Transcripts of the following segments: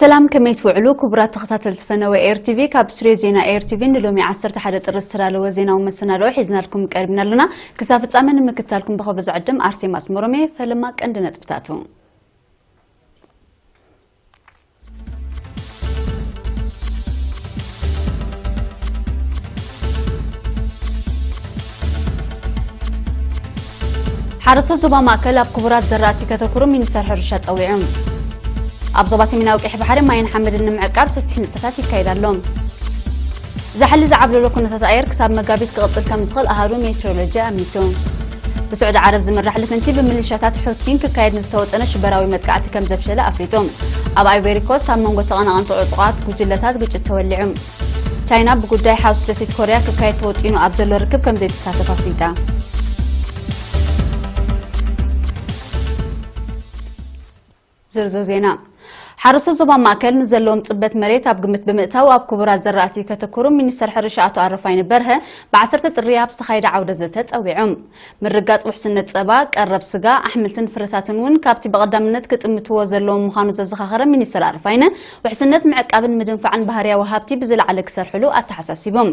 ሰላም፣ ከመይ ትውዕሉ ክቡራት ተኸታተልቲ ፈነወ ኤር ቲቪ? ካብ ስቱድዮ ዜና ኤር ቲቪ ንሎሚ ዓሰርተ ሓደ ጥሪ ዝተዳለወ ዜናዊ መሰናድኦ ሒዝናልኩም ቀሪብና ኣለና። ክሳብ ፍጻመ ንምክታልኩም ብኽብሪ ዝዕድም ኣርሴማ ኣስመሮም እየ። ፈለማ ቀንዲ ነጥብታቱ። ሓረስቶት ዞባ ማእከል ኣብ ክቡራት ዘራእቲ ከተኩሩ ሚኒስተር ሕርሻ ጸዊዑ። ኣብ ዞባ ሰሜናዊ ቀይሕ ባሕሪ ማይን ሓመድን ንምዕቃብ ሰፊሕ ንጥፈታት ይካየድ ኣሎ። ዛሕሊ ዝዓብለሎ ኩነታት ኣየር ክሳብ መጋቢት ክቕጽል ከም ዝኽእል ኣሃዱ ሜትሮሎጂ ኣሚቱ። ብስዑዲ ዓረብ ዝምራሕ ልፍንቲ ብምሊሻታት ሑቲን ክካየድ ንዝተወጠነ ሽበራዊ መጥቃዕቲ ከም ዘፍሸለ ኣፍሊጡ። ኣብ ኣይቨሪ ኮስት ኣብ መንጎ ተቐናቐንቲ ዕጡቓት ጉጅለታት ግጭት ተወሊዑ። ቻይና ብጉዳይ ሓውሲ ደሴት ኮርያ ክካየድ ተወጢኑ ኣብ ዘሎ ርክብ ከም ዘይትሳተፍ ኣፍሊጣ። ዝርዝር ዜና። ሓረስቶት ዞባ ማእከል ንዘለዎም ጽበት መሬት ኣብ ግምት ብምእታው ኣብ ክቡራት ዘራእቲ ከተኩሩ ሚኒስተር ሕርሻ ኣቶ ኣረፋይነ በርሀ ብ ዓሰርተ ጥሪ ኣብ ዝተኻየደ ዓውደ ዘተ ጸዊዖም። ምርጋጽ ውሕስነት ጸባ፣ ቀረብ ስጋ፣ ኣሕምልትን ፍረታትን እውን ካብቲ ብቐዳምነት ክጥምትዎ ዘለዎም ምዃኑ ዘዘኻኸረ ሚኒስተር ኣረፋይነ፣ ውሕስነት ምዕቃብን ምድንፋዕን ባህርያዊ ሃብቲ ብዝለዓለ ክሰርሕሉ ኣተሓሳሲቦም።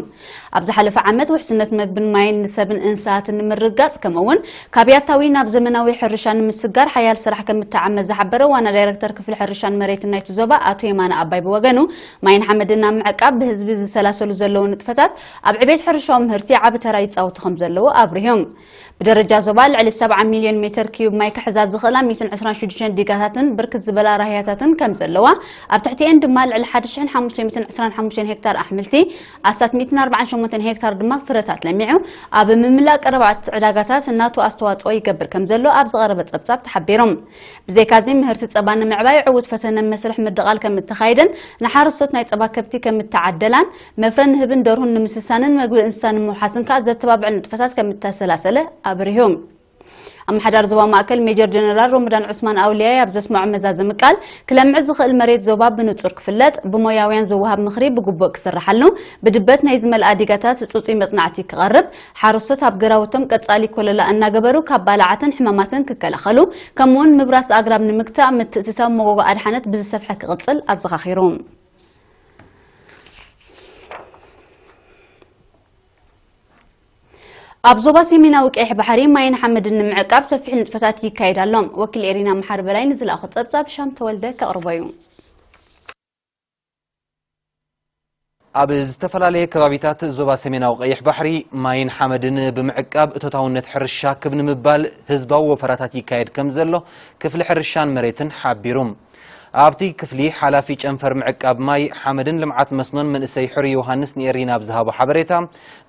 ኣብ ዝሓለፈ ዓመት ውሕስነት መግብን ማይን ንሰብን እንስሳትን ንምርጋጽ፣ ከምኡ እውን ካብ ያታዊ ናብ ዘመናዊ ሕርሻ ንምስጋር ሓያል ስራሕ ከም እተዓመ ዝሓበረ ዋና ዳይረክተር ክፍሊ ሕርሻን መሬትን ናይቲ ዞባ ኣቶ የማነ ኣባይ ብወገኑ፣ ማይን ሓመድን ኣብ ምዕቃብ ብህዝቢ ዝሰላሰሉ ዘለዉ ንጥፈታት ኣብ ዕቤት ሕርሻዊ ምህርቲ ዓቢ ተራ ይጻወቱ ከም ዘለዉ ኣብሪሆም። ብደረጃ ዞባ ልዕሊ ሰብዓ ሚልዮን ሜተር ኪዩብ ማይ ክሕዛ ዝኽእላ ሚእትን ዕስራን ሽዱሽተን ዲጋታትን ብርክት ዝበላ ራህያታትን ከም ዘለዋ፣ ኣብ ትሕቲኤን ድማ ልዕሊ ሓደ ሽሕን ሓሙሽተ ሚእትን ዕስራን ሓሙሽተን ሄክታር ኣሕምልቲ፣ ኣስታት ሚእትን ኣርባዓን ሸሞንተን ሄክታር ድማ ፍረታት ለሚዑ ኣብ ምምላእ ቀረባቲ ዕዳጋታት ናቱ ኣስተዋጽኦ ይገብር ከም ዘሎ ኣብ ዝቐረበ ጸብጻብ ተሓቢሩ። ብዘይካዚ ምህርቲ ጸባ ንምዕባይ ዕዉት ፈተነ መስርሕ ምድቓል ከም እተኻየደን ንሓረስቶት ናይ ጸባ ከብቲ ከም እተዓደላን መፍረ ንህብን ደርሁን ንምስሳንን መግቢ እንስሳ ንምውሓስን ከኣ ዘተባብዕ ንጥፈታት ከም እተሰላሰለ ኣብሪሁ። ኣመሓዳሪ ዞባ ማእከል ሜጀር ጀነራል ሮመዳን ዑስማን ኣውልያይ ኣብ ዘስምዖ መዛዘሚ ቃል፣ ክለምዕ ዝኽእል መሬት ዞባ ብንጹር ክፍለጥ፣ ብሞያውያን ዝወሃብ ምኽሪ ብግቡእ ክስርሓሉ፣ ብድበት ናይ ዝመልኣ ዲጋታት ጽጹይ መጽናዕቲ ክቐርብ፣ ሓረስቶት ኣብ ግራውቶም ቀጻሊ ኮለላ እናገበሩ ካብ ባልዓትን ሕማማትን ክከላኸሉ፣ ከምኡውን ምብራስ ኣግራብ ንምግታእ ምትእትታው መጎጎ ኣድሓነት ብዝሰፍሐ ክቕጽል ኣዘኻኺሩ። ኣብ ዞባ ሰሜናዊ ቀይሕ ባሕሪ ማይን ሓመድን ንምዕቃብ ሰፊሕ ንጥፈታት ይካየድ ኣሎ። ወኪል ኤሪና መሓሪ በላይ ንዝለኣኾ ጸብጻብ ሻም ተወልደ ከቕርቦ እዩ። ኣብ ዝተፈላለየ ከባቢታት ዞባ ሰሜናዊ ቀይሕ ባሕሪ ማይን ሓመድን ብምዕቃብ እቶታውነት ሕርሻ ክብ ንምባል ህዝባዊ ወፈራታት ይካየድ ከም ዘሎ ክፍሊ ሕርሻን መሬትን ሓቢሩ። ኣብቲ ክፍሊ ሓላፊ ጨንፈር ምዕቃብ ማይ፣ ሓመድን ልምዓት መስኖን መንእሰይ ሕሩይ ዮሃንስ ንኤሪና ኣብ ዝሃቦ ሓበሬታ፣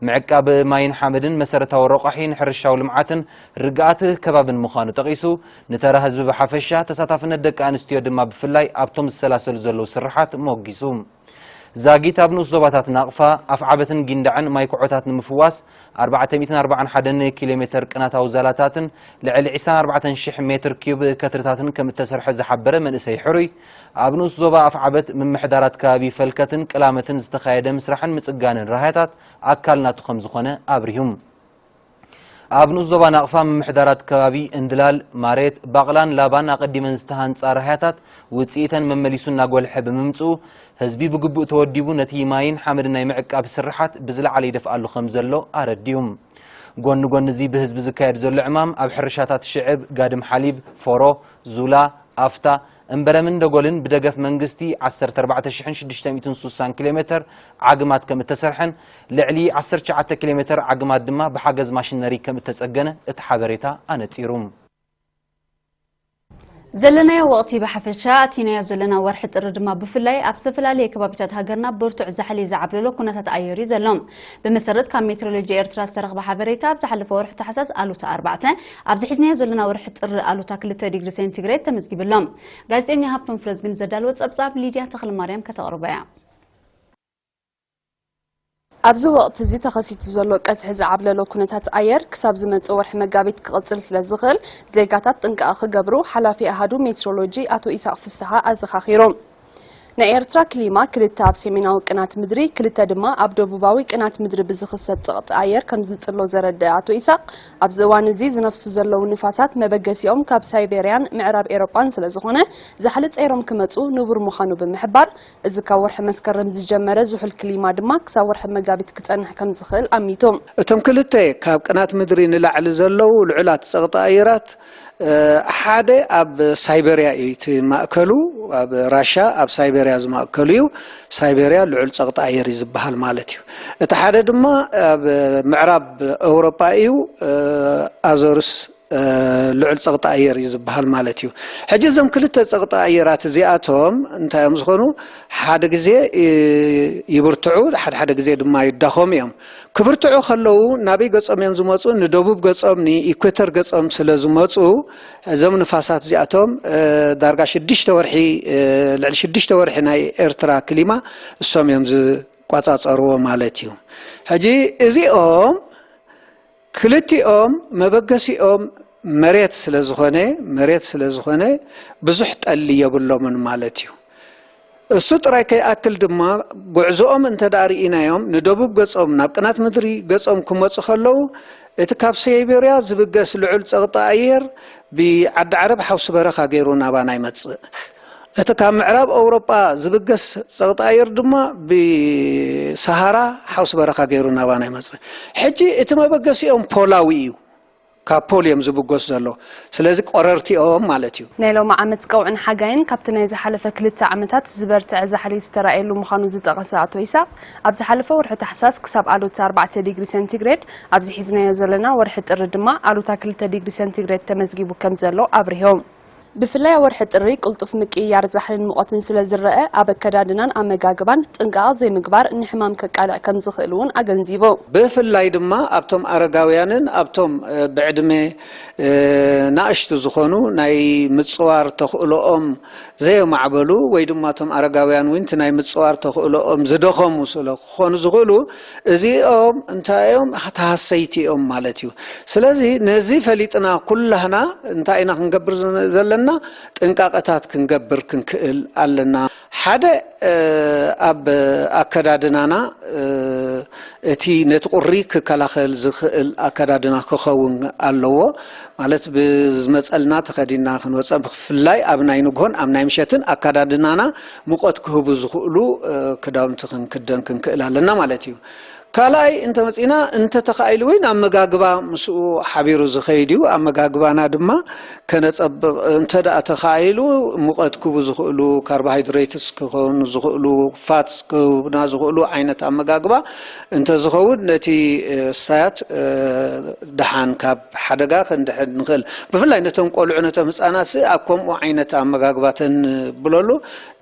ምዕቃብ ማይን ሓመድን መሰረታዊ ረቋሒ ንሕርሻዊ ልምዓትን ርግኣት ከባብን ምዃኑ ጠቒሱ፣ ንተራ ህዝቢ ብሓፈሻ፣ ተሳታፍነት ደቂ ኣንስትዮ ድማ ብፍላይ ኣብቶም ዝሰላሰሉ ዘለዉ ስርሓት ሞጊሱ። ዛጊት ኣብ ንኡስ ዞባታት ናቕፋ፣ ኣፍዓበትን ጊንዳዕን ማይ ኩዖታት ንምፍዋስ ኣርባዕተ ሚእትን ኣርባዓን ሓደን ኪሎ ሜተር ቅናታዊ ዛላታትን ልዕሊ ዕስራን ኣርባዕተን ሽሕ ሜትር ኪዩብ ከትርታትን ከም እተሰርሐ ዝሓበረ መንእሰይ ሕሩይ፣ ኣብ ንኡስ ዞባ ኣፍዓበት ምምሕዳራት ከባቢ ፈልከትን ቅላመትን ዝተኻየደ ምስራሕን ምጽጋንን ራህያታት ኣካል ናቱ ከም ዝኾነ ኣብሪሁ። ኣብ ንኡስ ዞባ ናቕፋ ምምሕዳራት ከባቢ እንድላል፣ ማሬት፣ ባቕላን ላባን ኣቐዲመን ዝተሃንጻ ራህያታት ውጽኢተን መመሊሱ እናጎልሐ ብምምጽኡ፣ ህዝቢ ብግቡእ ተወዲቡ ነቲ ማይን ሓመድን ናይ ምዕቃብ ስርሓት ብዝለዓለ ይደፍኣሉ ከም ዘሎ ኣረዲኡ። ጎኒ ጎኒ እዚ ብህዝቢ ዝካየድ ዘሎ ዕማም ኣብ ሕርሻታት ሽዕብ፣ ጋድም ሓሊብ፣ ፎሮ፣ ዙላ፣ ኣፍታ፣ እምበረምን ደጎልን ብደገፍ መንግስቲ ዓሰርተ ኣርባዕተ ሽሕን ሽዱሽተ ሚእትን ስሳን ኪሎ ሜተር ዓግማት ከም እተሰርሐን ልዕሊ ዓሰርተ ትሽዓተ ኪሎ ሜተር ዓግማት ድማ ብሓገዝ ማሽነሪ ከም እተጸገነ እቲ ሓበሬታ ኣነጺሩ። ዘለናዮ ወቕቲ ብሓፈሻ፣ ኣቲናዮ ዘለና ወርሒ ጥሪ ድማ ብፍላይ ኣብ ዝተፈላለየ ከባቢታት ሃገርና ብርቱዕ ዛሕሊ ዝዓብለሎ ኩነታት ኣየር እዩ ዘሎ። ብመሰረት ካብ ሜትሮሎጂ ኤርትራ ዝተረኽበ ሓበሬታ፣ ኣብ ዝሓለፈ ወርሒ ታሕሳስ ኣሉታ ኣርባዕተ፣ ኣብዚ ሒዝናዮ ዘለና ወርሒ ጥሪ ኣሉታ ክልተ ዲግሪ ሴንቲግሬድ ተመዝጊቡ ኣሎ። ጋዜጠኛ ሃብቶም ፍረዝግን ዘዳለወ ጸብጻብ ሊድያ ተኽለማርያም ከተቕርቦ እያ። ኣብዚ ወቕቲ እዚ ተኸሲቱ ዘሎ ቀዝሒ ዝዓብለሎ ኩነታት ኣየር ክሳብ ዝመጽእ ወርሒ መጋቢት ክቕጽል ስለ ዝኽእል፣ ዜጋታት ጥንቃቐ ክገብሩ ሓላፊ ኣሃዱ ሜትሮሎጂ ኣቶ ኢሳቕ ፍስሓ ኣዘኻኺሮም። ናይ ኤርትራ ክሊማ ክልተ ኣብ ሰሜናዊ ቅናት ምድሪ፣ ክልተ ድማ ኣብ ደቡባዊ ቅናት ምድሪ ብዝኽሰት ጸቕጢ ኣየር ከም ዝጽሎ ዘረድእ ኣቶ ኢሳቕ፣ ኣብዚ እዋን እዚ ዝነፍሱ ዘለዉ ንፋሳት መበገሲኦም ካብ ሳይቤርያን ምዕራብ ኤሮጳን ስለ ዝኾነ፣ ዛሕሊ ጸይሮም ክመጹ ንቡር ምዃኑ ብምሕባር፣ እዚ ካብ ወርሒ መስከረም ዝጀመረ ዝሑል ክሊማ ድማ ክሳብ ወርሒ መጋቢት ክጸንሕ ከም ዝኽእል ኣሚቱ። እቶም ክልተ ካብ ቅናት ምድሪ ንላዕሊ ዘለዉ ልዑላት ጸቕጢ ኣየራት፣ እ፣ ሓደ ኣብ ሳይበርያ እዩ እቲ ማእከሉ፣ ኣብ ራሻ፣ ኣብ ሳይበርያ ዝማእከሉ እዩ። ሳይበርያ ልዑል ጸቕጢ ኣየር እዩ ዝበሃል ማለት እዩ። እቲ ሓደ ድማ ኣብ ምዕራብ ኤውሮጳ እዩ፣ እ፣ ኣዞርስ፣ እ፣ ልዑል ጸቕጢ ኣየር እዩ ዝበሃል ማለት እዩ። ሕጂ እዞም ክልተ ጸቕጢ ኣየራት እዚኣቶም እንታይ እዮም ዝኾኑ? ሓደ ግዜ፣ እ፣ ይብርትዑ፣ ሓደ ሓደ ግዜ ድማ ይዳኸሙ እዮም። ክብርትዑ ከለዉ ናበይ ገጾም እዮም ዝመጹ? ንደቡብ ገጾም፣ ንኢኩዌተር ገጾም ስለ ዝመጹ፣ እዞም ንፋሳት እዚኣቶም፣ እ፣ ዳርጋ ሽዱሽተ ወርሒ፣ እ፣ ልዕሊ ሽዱሽተ ወርሒ ናይ ኤርትራ ክሊማ እሶም እዮም ዝቆጻጸርዎ ማለት እዩ። ሕጂ እዚኦም ክልቲኦም መበገሲኦም መሬት ስለ ዝኾነ፣ መሬት ስለ ዝኾነ ብዙሕ ጠሊ የብሎምን ማለት እዩ። እሱ ጥራይ ከይኣክል ድማ፣ ጉዕዞኦም እንተ ደኣ ርኢናዮም፣ ንደቡብ ገጾም፣ ናብ ቅናት ምድሪ ገጾም ክመጹ ከለዉ፣ እቲ ካብ ሰይቤርያ ዝብገስ ልዑል ጸቕጢ ኣየር ብዓዲ ዓረብ ሓውሲ በረኻ ገይሩ ናባና ይመጽእ። እቲ ካብ ምዕራብ ኤውሮጳ ዝብገስ ጸቕጢ ኣየር ድማ ብሰሃራ ሓውሲ በረኻ ገይሩ ናባና ይመጽእ። ሕጂ እቲ መበገሲኦም ፖላዊ እዩ። ካብ ፖል እዮም ዝብገሱ ዘሎ። ስለዚ ቆረርቲኦም ማለት እዩ። ናይ ሎሚ ዓመት ቀውዕን ሓጋይን ካብቲ ናይ ዝሓለፈ ክልተ ዓመታት ዝበርትዐ ዛሕሊ ዝተራእየሉ ምዃኑ ዝጠቐሰ ኣቶ ኢሳቕ፣ ኣብ ዝሓለፈ ወርሒ ታሕሳስ ክሳብ ኣሉታ ኣርባዕተ ዲግሪ ሴንቲግሬድ፣ ኣብዚ ሒዝናዮ ዘለና ወርሒ ጥሪ ድማ ኣሉታ ክልተ ዲግሪ ሴንቲግሬድ ተመዝጊቡ ከም ዘሎ ኣብሪሆም። ብፍላይ ኣብ ወርሒ ጥሪ ቅልጡፍ ምቅይያር ዛሕልን ሙቐትን ስለ ዝረአ፣ ኣብ ኣከዳድናን ኣመጋግባን ጥንቃቐ ዘይምግባር ንሕማም ከቃልዕ ከም ዝኽእል እውን ኣገንዚቡ። ብፍላይ ድማ ኣብቶም ኣረጋውያንን ኣብቶም፣ እ፣ ብዕድመ፣ እ፣ ናእሽቱ ዝኾኑ፣ ናይ ምጽዋር ተኽእሎኦም ዘየማዕበሉ፣ ወይ ድማ እቶም ኣረጋውያን እውን እቲ ናይ ምጽዋር ተኽእሎኦም ዝደኸሙ ስለ ክኾኑ ዝኽእሉ፣ እዚኦም እንታይ እዮም? ተሃሰይቲ እዮም ማለት እዩ። ስለዚ ነዚ ፈሊጥና ኩላህና እንታይ ኢና ክንገብር ዘለና? ጥንቃቐታት ክንገብር ክንክእል ኣለና። ሓደ፣ እ፣ ኣብ ኣከዳድናና፣ እ፣ እቲ ነቲ ቁሪ ክከላኸል ዝኽእል ኣከዳድና ክኸውን ኣለዎ። ማለት ብዝመጸልና ተኸዲና ክንወጸ፣ ብፍላይ ኣብ ናይ ንግሆን ኣብ ናይ ምሸትን ኣከዳድናና ሙቐት ክህቡ ዝኽእሉ፣ እ፣ ክዳውንቲ ክንክደን ክንክእል ኣለና ማለት እዩ። ካልኣይ እንተመጺና፣ እንተተኻኢሉ እውን ኣመጋግባ ምስኡ ሓቢሩ ዝኸይድ እዩ። ኣመጋግባና ድማ ከነጸብቕ እንተ ደኣ ተኻኢሉ፣ ሙቐት ክህቡ ዝኽእሉ ካርቦሃይድሬትስ ክኾኑ ዝኽእሉ፣ ፋትስ ክህቡና ዝኽእሉ ዓይነት ኣመጋግባ እንተዝኸውን፣ ነቲ፣ እ፣ ሳያት፣ እ፣ ደሓን ካብ ሓደጋ ክንድሕን ንኽእል። ብፍላይ ነቶም ቆልዑ፣ ነቶም ህጻናት ኣብ ከምኡ ዓይነት ኣመጋግባ ተንብለሉ፣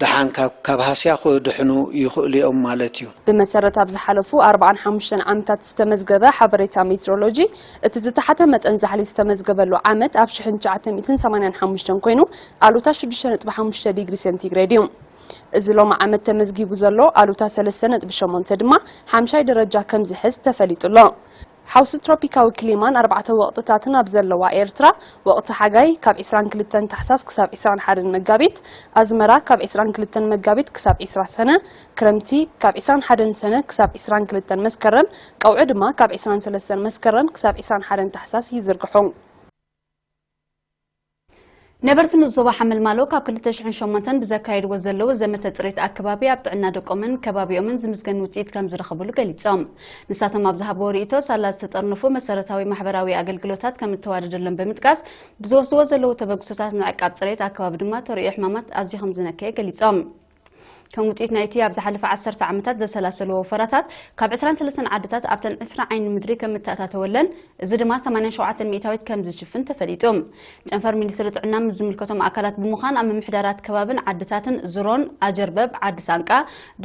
ደሓን ካብ፣ ካብ ሃስያ ክድሕኑ ይኽእሉ እዮም ማለት እዩ። ብመሰረት ኣብ ዝሓለፉ ኣርባዓን ሓሙሽተን ዓመታት ዝተመዝገበ ሓበሬታ ሜትሮሎጂ፣ እቲ ዝተሓተ መጠን ዛሕሊ ዝተመዝገበሉ ዓመት ኣብ ሽሕን ትሽዓተ ሚእትን ሰማንያን ሓሙሽተን ኮይኑ፣ ኣሉታ ሽዱሽተ ነጥቢ ሓሙሽተ ዲግሪ ሴንቲግሬድ እዩ። እዚ ሎሚ ዓመት ተመዝጊቡ ዘሎ ኣሉታ ሰለስተ ነጥቢ ሸሞንተ ድማ ሓምሻይ ደረጃ ከም ዝሕዝ ተፈሊጡ ኣሎ። ሓውሲ ትሮፒካዊ ክሊማን ኣርባዕተ ወቕጥታትን ኣብ ዘለዋ ኤርትራ፣ ወቕቲ ሓጋይ ካብ ዕስራን ክልተን ታሕሳስ ክሳብ ዕስራን ሓደን መጋቢት፣ ኣዝመራ ካብ ዕስራን ክልተን መጋቢት ክሳብ ዕስራ ሰነ፣ ክረምቲ ካብ ዕስራን ሓደን ሰነ ክሳብ ዕስራን ክልተን መስከረም፣ ቀውዒ ድማ ካብ ዕስራን ሰለስተን መስከረም ክሳብ ዕስራን ሓደን ታሕሳስ ይዝርግሑ። ነበርቲ ንኡስ ዞባ ሓመልማሎ ካብ ክልተ ሽሕን ሸሞንተን ብዘካየድዎ ዘለዉ ዘመተ ጽሬት ኣከባቢ ኣብ ጥዕና ደቆምን ከባቢኦምን ዝምስገን ውጽኢት ከም ዝረኸብሉ ገሊጾም። ንሳቶም ኣብ ዝሃብዎ ርእይቶ፣ ሳላ ዝተጠርነፉ መሰረታዊ ማሕበራዊ ኣገልግሎታት ከም እተዋደደሎም ብምጥቃስ፣ ብዝወስድዎ ዘለዉ ተበግሶታት ንዕቃብ ጽሬት ኣከባቢ ድማ ተርእዮ ሕማማት ኣዝዩ ከም ዝነከየ ገሊጾም። ከም ውጽኢት ናይቲ ኣብ ዝሓለፈ ዓሰርተ ዓመታት ዘሰላሰልዎ ወፈራታት፣ ካብ ዕስራን ሰለስተን ዓድታት ኣብተን ዕስራ ዓይኒ ምድሪ ከም እተኣታተወለን፣ እዚ ድማ ሰማንያን ሸውዓተን ሚእታዊት ከም ዝሽፍን ተፈሊጡ። ጨንፈር ሚኒስትሪ ጥዕና ምስ ዝምልከቶም ኣካላት ብምዃን ኣብ ምምሕዳራት ከባብን ዓድታትን ዝሮን፣ ኣጀርበብ፣ ዓዲ ሳንቃ፣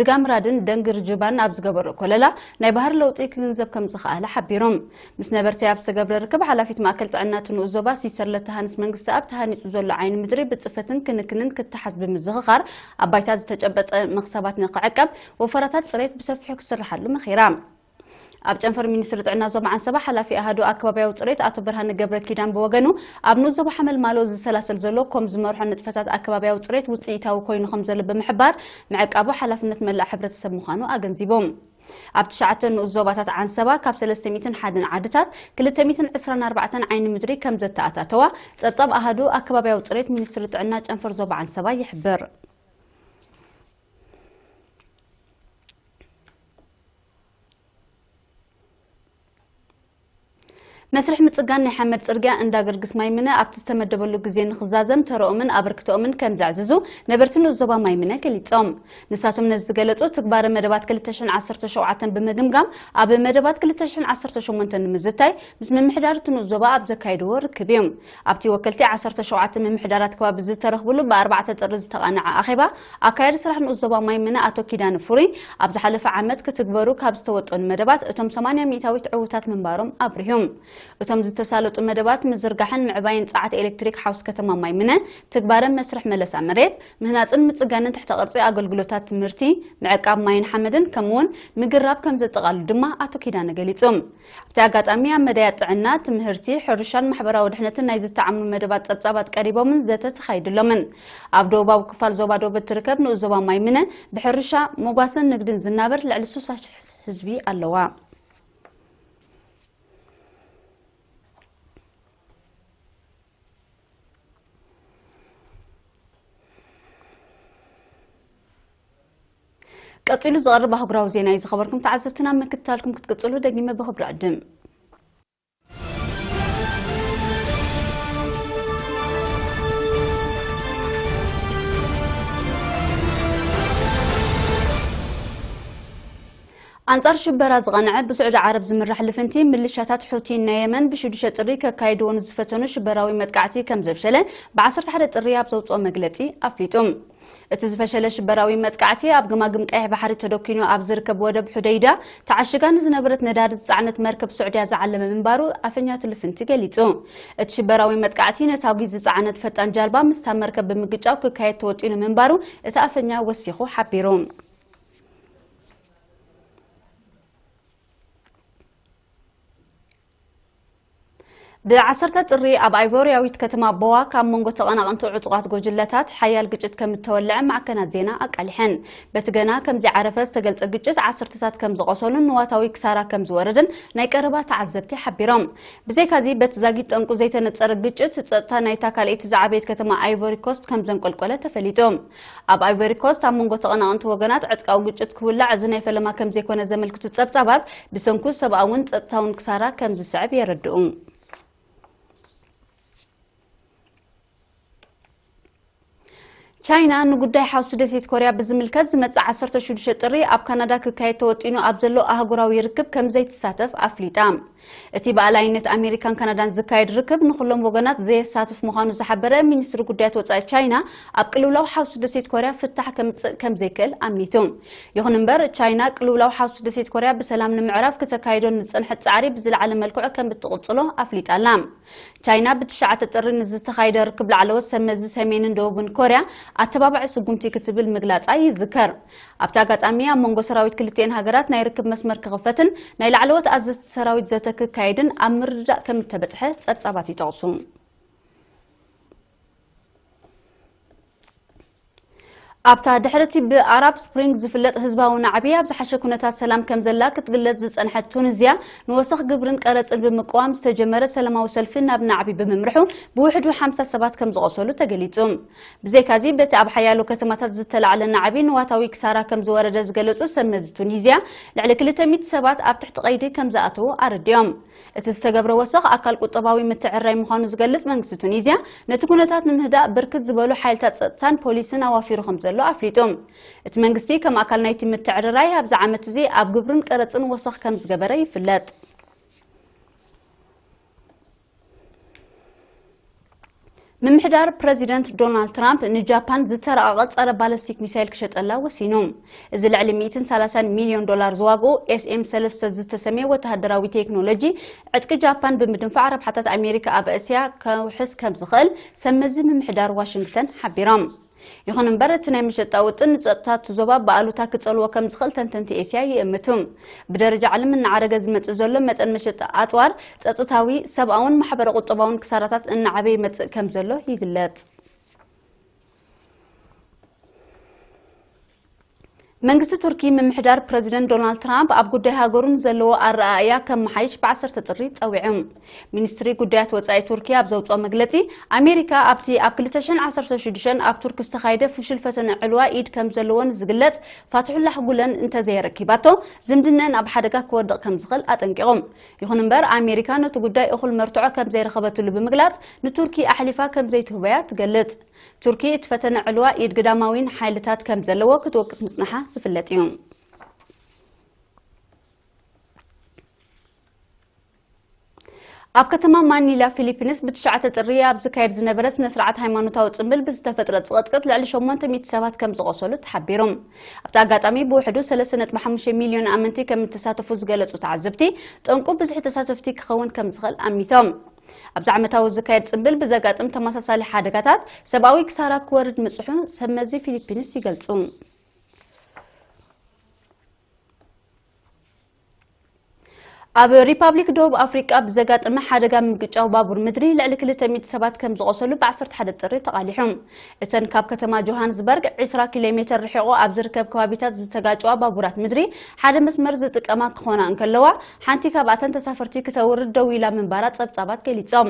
ድጋምራድን ደንግር ጅባን ኣብ ዝገበሮ ኮለላ ናይ ባህሪ ለውጢ ክግንዘብ ከም ዝኸኣለ ሓቢሮም። ምስ ነበርቲ ኣብ ዝተገብረ ርክብ ሓላፊት ማእከል ጥዕና እቲ ንኡስ ዞባ ሲስተር ለተሃንስ መንግስተኣብ ተሃኒጹ ዘሎ ዓይኒ ምድሪ ብጽፈትን ክንክንን ክተሓዝ ብምዝኽኻር ኣብ ባይታ ዝተጨበጠ መኽሰባት ንኽዕቀብ ወፈራታት ጽሬት ብሰፊሑ ክስርሓሉ መኺራ። ኣብ ጨንፈር ሚኒስትሪ ጥዕና ዞባ ዓንሰባ ሓላፊ ኣሃዱ ኣከባቢያዊ ጽሬት ኣቶ ብርሃነ ገብረ ኪዳን ብወገኑ፣ ኣብ ንኡስ ዞባ ሓመልማሎ ዝሰላሰል ዘሎ ኮም ዝመርሖ ንጥፈታት ኣከባቢያዊ ጽሬት ውጽኢታዊ ኮይኑ ከም ዘሎ ብምሕባር፣ ምዕቃቡ ሓላፍነት መላእ ሕብረተሰብ ምዃኑ ኣገንዚቦም። ኣብ ትሽዓተ ንኡስ ዞባታት ዓንሰባ ካብ ሰለስተ ሚእትን ሓደን ዓድታት ክልተ ሚእትን ዕስራን ኣርባዕተን ዓይኒ ምድሪ ከም ዘተኣታተዋ ጸብጻብ ኣሃዱ ኣከባቢያዊ ጽሬት ሚኒስትሪ ጥዕና ጨንፈር ዞባ ዓንሰባ ይሕብር። መስርሕ ምጽጋን ናይ ሓመድ ጽርግያ እንዳ ገርግስ ማይምነ ኣብቲ ዝተመደበሉ ግዜ ንኽዛዘም ተረኦምን ኣበርክቶኦምን ከም ዘዕዝዙ ነበርቲ ንኡስ ዞባ ማይምነ ገሊጾም። ንሳቶም ነዚ ዝገለጹ ትግባረ መደባት ክልተ ሽሕን ዓሰርተ ሸውዓተን ብምግምጋም ኣብ መደባት ክልተ ሽሕን ዓሰርተ ሸሞንተን ንምዝታይ ምስ ምምሕዳር እቲ ንኡስ ዞባ ኣብ ዘካየድዎ ርክብ እዩ። ኣብቲ ወከልቲ ዓሰርተ ሸውዓተ ምምሕዳራት ከባቢ ዝተረኽብሉ ብኣርባዕተ ጥሪ ዝተቓነዐ ኣኼባ ኣካያዲ ስራሕ ንኡስ ዞባ ማይምነ ኣቶ ኪዳነ ፍሩይ ኣብ ዝሓለፈ ዓመት ክትግበሩ ካብ ዝተወጠኑ መደባት እቶም ሰማንያ ሚእታዊት ዕዉታት ምንባሮም ኣብሪሁ። እቶም ዝተሳለጡ መደባት ምዝርጋሕን ምዕባይን ጸዓት ኤሌክትሪክ ሓውሲ ከተማ ማይምነ፣ ትግባረ መስርሕ መለሳ መሬት፣ ምህናጽን ምጽጋንን ትሕተ ቅርጺ ኣገልግሎታት ትምህርቲ፣ ምዕቃብ ማይን ሓመድን ከምኡውን ምግራብ ከም ዘጠቓልሉ ድማ ኣቶ ኪዳነ ገሊጹ። ኣብቲ ኣጋጣሚ ኣብ መዳያት ጥዕና፣ ትምህርቲ፣ ሕርሻን ማሕበራዊ ድሕነትን ናይ ዝተዓሙ መደባት ጸብጻባት ቀሪቦምን ዘተ ተኻይድሎምን። ኣብ ደቡባዊ ክፋል ዞባ ዶብ እትርከብ ንኡስ ዞባ ማይምነ ብሕርሻ፣ መጓሰን ንግድን ዝናበር ልዕሊ ስሳ ሽሕ ህዝቢ ኣለዋ። ቀጺሉ ዝቐርብ ኣህጉራዊ ዜና እዩ ዝኸበርኩም ተዓዘብትና፣ ምክትታልኩም ክትቅጽሉ ደጊመ ብኽብሪ ዕድም። ኣንጻር ሽበራ ዝቐንዐ ብስዑዲ ዓረብ ዝምራሕ ልፍንቲ ምልሻታት ሑቲ ናይ የመን ብሽዱሽተ ጥሪ ከካይድዎ ንዝፈተኑ ሽበራዊ መጥቃዕቲ ከም ዘፍሸለ ብዓሰርተ ሓደ ጥሪ ኣብ ዘውጽኦ መግለጺ ኣፍሊጡ። እቲ ዝፈሸለ ሽበራዊ መጥቃዕቲ ኣብ ገማግም ቀይሕ ባሕሪ ተደኪኑ ኣብ ዝርከብ ወደብ ሑደይዳ ተዓሽጋ ንዝነበረት ነዳዲ ዝጸዓነት መርከብ ስዑድያ ዝዓለመ ምንባሩ ኣፈኛ እቲ ልፍንቲ ገሊጹ። እቲ ሽበራዊ መጥቃዕቲ ነታጒ ዝጸዓነት ፈጣን ጃልባ ምስታ መርከብ ብምግጫው ክካየድ ተወጢኑ ምንባሩ እቲ ኣፈኛ ወሲኹ ሓቢሩ። ብዓሰርተ ጥሪ ኣብ ኣይቮርያዊት ከተማ ቦዋ ካብ መንጎ ተቐናቐንቲ ዕጡቓት ጎጅለታት ሓያል ግጭት ከም እተወልዐ ማዕከናት ዜና ኣቃሊሐን። በቲ ገና ከም ዘይዓረፈ ዝተገልጸ ግጭት ዓሰርተታት ከም ዝቖሰሉን ንዋታዊ ክሳራ ከም ዝወረደን ናይ ቀረባ ተዓዘብቲ ሓቢሮም። ብዘይካዚ በቲ ዛጊት ጠንቁ ዘይተነጸረ ግጭት ጸጥታ ናይታ ካልኣይቲ ዝዓበየት ከተማ ኣይቮሪ ኮስት ከም ዘንቆልቆለ ተፈሊጡ። ኣብ ኣይቨሪ ኮስት ኣብ መንጎ ተቐናቐንቲ ወገናት ዕጥቃዊ ግጭት ክውላዕ እዚ ናይ ፈለማ ከም ዘይኮነ ዘመልክቱ ጸብጻባት፣ ብሰንኩ ሰብኣውን ጸጥታውን ክሳራ ከም ዝስዕብ የረድኡ። ቻይና ንጉዳይ ሓውሲ ደሴት ኮርያ ብዝምልከት ዝመጽእ ዓሰርተ ሽዱሽተ ጥሪ ኣብ ካናዳ ክካየድ ተወጢኑ ኣብ ዘሎ ኣህጉራዊ ርክብ ከም ዘይትሳተፍ ኣፍሊጣ። እቲ ብኣላይነት ኣሜሪካን ካናዳን ዝካየድ ርክብ ንኹሎም ወገናት ዘየሳትፍ ምዃኑ ዝሓበረ ሚኒስትሪ ጉዳያት ወጻኢ ቻይና፣ ኣብ ቅልውላው ሓውሲ ደሴት ኮርያ ፍታሕ ከምጽእ ከም ዘይክእል ኣሚቱ። ይኹን እምበር፣ ቻይና ቅልውላው ሓውሲ ደሴት ኮርያ ብሰላም ንምዕራፍ ክተካይዶ ንዝጸንሐት ጻዕሪ ብዝለዓለ መልክዑ ከም እትቕጽሎ ኣፍሊጣ ኣላ። ቻይና ብትሽዓተ ጥሪ ንዝተኻየደ ርክብ ላዕለዎት ሰብ መዚ ሰሜንን ደቡብን ኮርያ ኣተባባዒ ስጉምቲ ክትብል ምግላጻ ይዝከር። ኣብቲ ኣጋጣሚ ኣብ መንጎ ሰራዊት ክልቲኤን ሃገራት ናይ ርክብ መስመር ክኽፈትን ናይ ላዕለዎት ኣዘዝቲ ሰራዊት ዘተ ክካየድን ኣብ ምርድዳእ ከም እተበጽሐ ጸብጻባት ይጠቕሱ። ኣብታ ድሕርቲ ብኣራብ ስፕሪንግ ዝፍለጥ ህዝባዊ ናዕቢ ኣብ ዝሓሸ ኩነታት ሰላም ከም ዘላ ክትግለጽ ዝጸንሐት ቱኒዝያ፣ ንወሰኽ ግብርን ቀረጽን ብምቅዋም ዝተጀመረ ሰላማዊ ሰልፊ ናብ ናዕቢ ብምምርሑ ብውሕዱ ሓምሳ ሰባት ከም ዝቖሰሉ ተገሊጹ። ብዘይካዚ በቲ ኣብ ሓያሎ ከተማታት ዝተላዕለ ናዕቢ ንዋታዊ ክሳራ ከም ዝወረደ ዝገለጹ ሰብ መዚ ቱኒዝያ፣ ልዕሊ ክልተ ሚእቲ ሰባት ኣብ ትሕቲ ቀይዲ ከም ዝኣተዉ ኣረዲኦም። እቲ ዝተገብረ ወሰኽ ኣካል ቁጠባዊ ምትዕርራይ ምዃኑ ዝገልጽ መንግስቲ ቱኒዝያ፣ ነቲ ኩነታት ንምህዳእ ብርክት ዝበሉ ሓይልታት ጸጥታን ፖሊስን ኣዋፊሩ ከም ዘሎ ኣፍሊጡ። እቲ መንግስቲ ከም ኣካል ናይቲ ምትዕርራይ ኣብዚ ዓመት እዚ ኣብ ግብርን ቀረጽን ወሰኽ ከም ዝገበረ ይፍለጥ። ምምሕዳር ፕረዚደንት ዶናልድ ትራምፕ ንጃፓን ዝተራቐቐ ጸረ ባለስቲክ ሚሳይል ክሸጠላ ወሲኑ። እዚ ልዕሊ ሚእትን ሰላሳን ሚልዮን ዶላር ዝዋግኡ ኤስኤም ሰለስተ ዝተሰምየ ወተሃደራዊ ቴክኖሎጂ፣ ዕጥቂ ጃፓን ብምድንፋዕ ረብሓታት ኣሜሪካ ኣብ እስያ ከውሕስ ከም ዝኽእል ሰብ መዚ ምምሕዳር ዋሽንግተን ሓቢሮም። ይኹን እምበር፣ እቲ ናይ መሸጣ ውጥን ንጸጥታ እቲ ዞባ ብኣሉታ ክጸልዎ ከም ዝኽእል ተንተንቲ ኤስያ ይእምቱ። ብደረጃ ዓለም እናዓረገ ዝመጽእ ዘሎ መጠን መሸጣ ኣጽዋር፣ ጸጥታዊ፣ ሰብኣውን ማሕበረ ቁጠባውን ክሳራታት እናዓበየ ይመጽእ ከም ዘሎ ይግለጽ። መንግስቲ ቱርኪ፣ ምምሕዳር ፕረዚደንት ዶናልድ ትራምፕ ኣብ ጉዳይ ሃገሩን ዘለዎ ኣረኣእያ ከመሓይሽ ብ ዓሰርተ ጥሪ ጸዊዑ። ሚኒስትሪ ጉዳያት ወጻኢ ቱርኪ ኣብ ዘውጽኦ መግለጺ፣ ኣሜሪካ ኣብቲ ኣብ ክልተ ሽሕን ዓሰርተ ሽዱሽተን ኣብ ቱርክ ዝተኻየደ ፍሹል ፈተነ ዕልዋ ኢድ ከም ዘለዎን ዝግለጽ ፋትሑላህ ጉለን እንተዘየረኪባቶ፣ ዝምድነን ኣብ ሓደጋ ክወድቕ ከም ዝኽእል ኣጠንቂቖም። ይኹን እምበር፣ ኣሜሪካ ነቲ ጉዳይ እኹል መርትዖ ከም ዘይረኸበትሉ ብምግላጽ፣ ንቱርኪ ኣሕሊፋ ከም ዘይትህቦያ ትገልጽ። ቱርኪ እቲ ፈተነ ዕልዋ ኢድ ግዳማዊን ሓይልታት ከም ዘለዎ ክትወቅስ ምጽንሓ ዝፍለጥ እዩ። ኣብ ከተማ ማኒላ ፊሊፒንስ ብትሽዓተ ጥሪ ኣብ ዝካየድ ዝነበረ ስነ ስርዓት ሃይማኖታዊ ጽምብል ብዝተፈጥረ ጽቕጥቅጥ ልዕሊ ሸሞንተ ሚእቲ ሰባት ከም ዝቖሰሉ ተሓቢሩ። ኣብቲ ኣጋጣሚ ብውሕዱ ሰለስተ ነጥቢ ሓሙሽተ ሚልዮን ኣመንቲ ከም እተሳተፉ ዝገለጹ ተዓዘብቲ፣ ጠንቁ ብዝሒ ተሳተፍቲ ክኸውን ከም ዝኽእል ኣሚቶም። ኣብዚ ዓመታዊ ዝካየድ ጽምብል ብዘጋጥም ተመሳሳሊ ሓደጋታት ሰብኣዊ ክሳራ ክወርድ ምጽሑ ሰብ መዚ ፊሊፒንስ ይገልጹ። ኣብ ሪፓብሊክ ደቡብ ኣፍሪቃ ብዘጋጠመ ሓደጋ ምግጫው ባቡር ምድሪ ልዕሊ ክልተ ሚእቲ ሰባት ከም ዝቖሰሉ ብ ዓሰርተ ሓደ ጥሪ ተቓሊሑ። እተን ካብ ከተማ ጆሃንስበርግ ዕስራ ኪሎ ሜተር ርሒቑ ኣብ ዝርከብ ከባቢታት ዝተጋጨዋ ባቡራት ምድሪ ሓደ መስመር ዝጥቀማ ክኾና እንከለዋ፣ ሓንቲ ካብኣተን ተሳፈርቲ ክተውርድ ደው ኢላ ምንባራ ጸብጻባት ገሊጾም።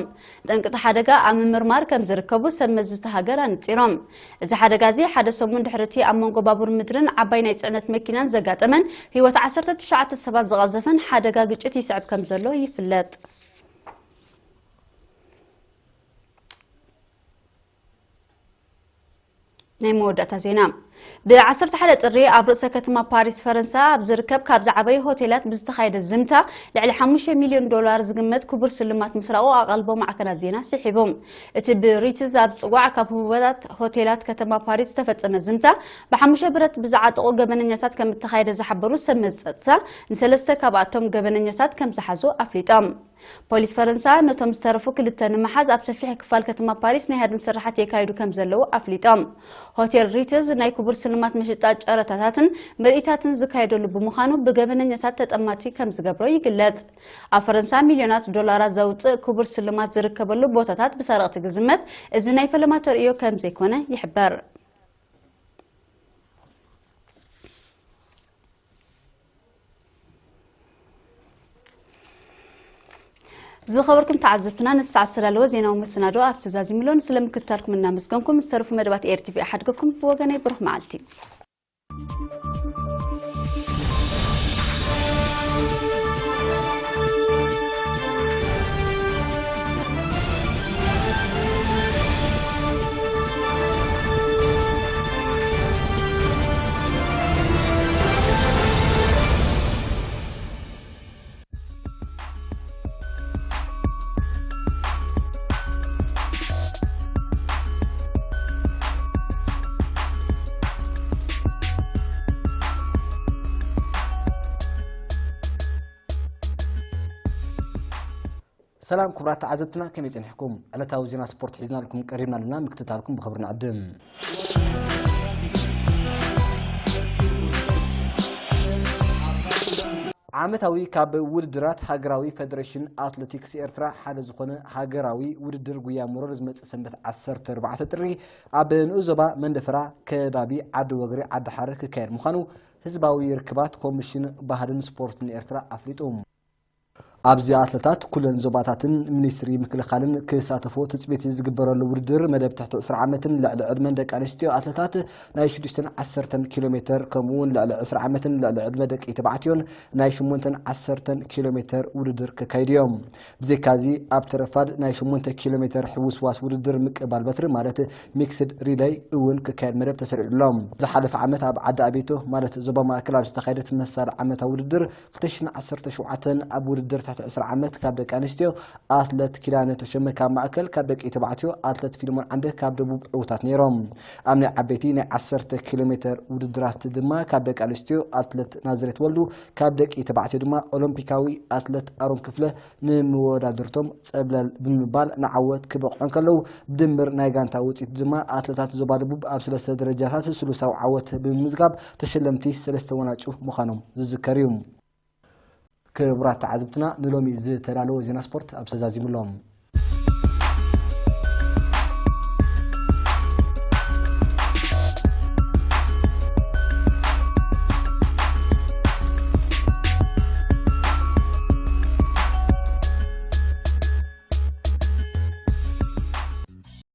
ጠንቅቲ ሓደጋ ኣብ ምምርማር ከም ዝርከቡ ሰብ መዚ እታ ሃገር ኣነጺሮም። እዚ ሓደጋ እዚ ሓደ ሰሙን ድሕሪ እቲ ኣብ መንጎ ባቡር ምድርን ዓባይ ናይ ጽዕነት መኪናን ዘጋጠመን ህይወት ዓሰርተ ትሽዓተ ሰባት ዝቐዘፈን ሓደጋ ግጭት ይስዕብ ከም ዘሎ ይፍለጥ። ናይ መወዳእታ ዜና። ብ ዓሰርተ ሓደ ጥሪ ኣብ ርእሰ ከተማ ፓሪስ ፈረንሳ ኣብ ዝርከብ ካብ ዝዓበዩ ሆቴላት ብዝተኻየደ ዝምታ ልዕሊ ሓሙሽተ ሚልዮን ዶላር ዝግመት ክቡር ስልማት ምስራቑ ኣቓልቦ ማዕከናት ዜና ስሒቡ። እቲ ብሪትዝ ኣብ ዝጽዋዕ ካብ ህቡባት ሆቴላት ከተማ ፓሪስ ዝተፈጸመ ዝምታ ብሓሙሽተ ብረት ብዝዓጠቑ ገበነኛታት ከም እተኻየደ ዝሓበሩ ሰብ መዚ ጸጥታ፣ ንሰለስተ ካብኣቶም ገበነኛታት ከም ዝሓዙ ኣፍሊጦም። ፖሊስ ፈረንሳ ነቶም ዝተረፉ ክልተ ንምሓዝ ኣብ ሰፊሕ ክፋል ከተማ ፓሪስ ናይ ሃድን ስራሓት የካይዱ ከም ዘለዉ ኣፍሊጦም። ሆቴል ሪትዝ ናይ ክቡር ስልማት መሸጣ ጨረታታትን ምርኢታትን ዝካየደሉ ብምዃኑ ብገበነኛታት ተጠማቲ ከም ዝገብሮ ይግለጽ። ኣብ ፈረንሳ ሚልዮናት ዶላራት ዘውጽእ ክቡር ስልማት ዝርከበሉ ቦታታት ብሰረቕቲ ክዝመት እዚ ናይ ፈለማ ተርእዮ ከም ዘይኮነ ይሕበር። ዝኸበርኩም ተዓዘብትና፣ ንሰዓት ዝተዳለወ ዜናዊ መሰናዶ ኣብዚ ተዛዚሙ ኣሎ። ስለምክትታልኩም እናመስገንኩም፣ ዝተረፉ መደባት ኤር ቲቪ ይሓድገኩም። ብወገነይ ብሩኽ መዓልቲ። ሰላም ክቡራት ተዓዘብትና፣ ከመይ ጸኒሕኩም? ዕለታዊ ዜና ስፖርት ሒዝናልኩም ቀሪብና ኣለና፣ ምክትታልኩም ብኽብሪ ንዕድም። ዓመታዊ ካብ ውድድራት ሃገራዊ ፈደሬሽን ኣትሌቲክስ ኤርትራ ሓደ ዝኾነ ሃገራዊ ውድድር ጉያ መሮር ዝመጽእ ሰንበት ዓሰርተ ኣርባዕተ ጥሪ ኣብ ንኡስ ዞባ መንደፈራ ከባቢ ዓዲ ወግሪ ዓዲ ሓረር ክካየድ ምዃኑ ህዝባዊ ርክባት ኮሚሽን ባህልን ስፖርትን ኤርትራ ኣፍሊጡ። ኣብዚ ኣትለታት ኩለን ዞባታትን ሚኒስትሪ ምክልኻልን ክሳተፎ ትጽቢት ዝግበረሉ ውድድር መደብ ትሕቲ ዕስራ ዓመትን ልዕሊ ዕድመን ደቂ ኣንስትዮ ኣትለታት ናይ ሽዱሽተን ዓሰርተን ኪሎ ሜተር ከምኡ እውን ልዕሊ ዕስራ ዓመትን ልዕሊ ዕድመ ደቂ ተባዕትዮን ናይ ሽሞንተን ዓሰርተን ኪሎ ሜተር ውድድር ክካይዱ እዮም። ብዘይካዚ ኣብቲ ረፋድ ናይ ሽሞንተ ኪሎ ሜተር ሕውስዋስ ውድድር ምቅባል በትሪ ማለት ሚክስድ ሪለይ እውን ክካየድ መደብ ተሰሪዑ ኣሎ። ዝሓለፈ ዓመት ኣብ ዓዲ ኣቤቶ ማለት ዞባ ማእከል ኣብ ዝተኻየደ ተመሳሳሊ ዓመታዊ ውድድር ክልተ ሽሕን ዓሰርተ ሸውዓተን ኣብ ውድድር ዕስራ ዓመት ካብ ደቂ ኣንስትዮ ኣትለት ኪዳነ ተሾመ ካብ ማእከል፣ ካብ ደቂ ተባዕትዮ ኣትለት ፊልሞን ዓንደ ካብ ደቡብ ዕውታት ነይሮም። ኣብ ናይ ዓበይቲ ናይ ዓሰርተ ኪሎ ሜትር ውድድራት ድማ ካብ ደቂ ኣንስትዮ ኣትለት ናዝሬት ወልዱ፣ ካብ ደቂ ተባዕትዮ ድማ ኦሎምፒካዊ ኣትለት ኣሮን ክፍለ ንመወዳድርቶም ጸብለል ብምባል ንዓወት ክበቕዑ እንከለዉ፣ ብድምር ናይ ጋንታ ውጽኢት ድማ ኣትለታት ዞባ ደቡብ ኣብ ሰለስተ ደረጃታት ስሉሳዊ ዓወት ብምምዝጋብ ተሸለምቲ ሰለስተ ዋንጫ ምዃኖም ዝዝከር እዩ። ክቡራት ተዓዘብትና፣ ንሎሚ ዝተዳለወ ዜና ስፖርት ኣብ ተዛዚሙ ኣሎ።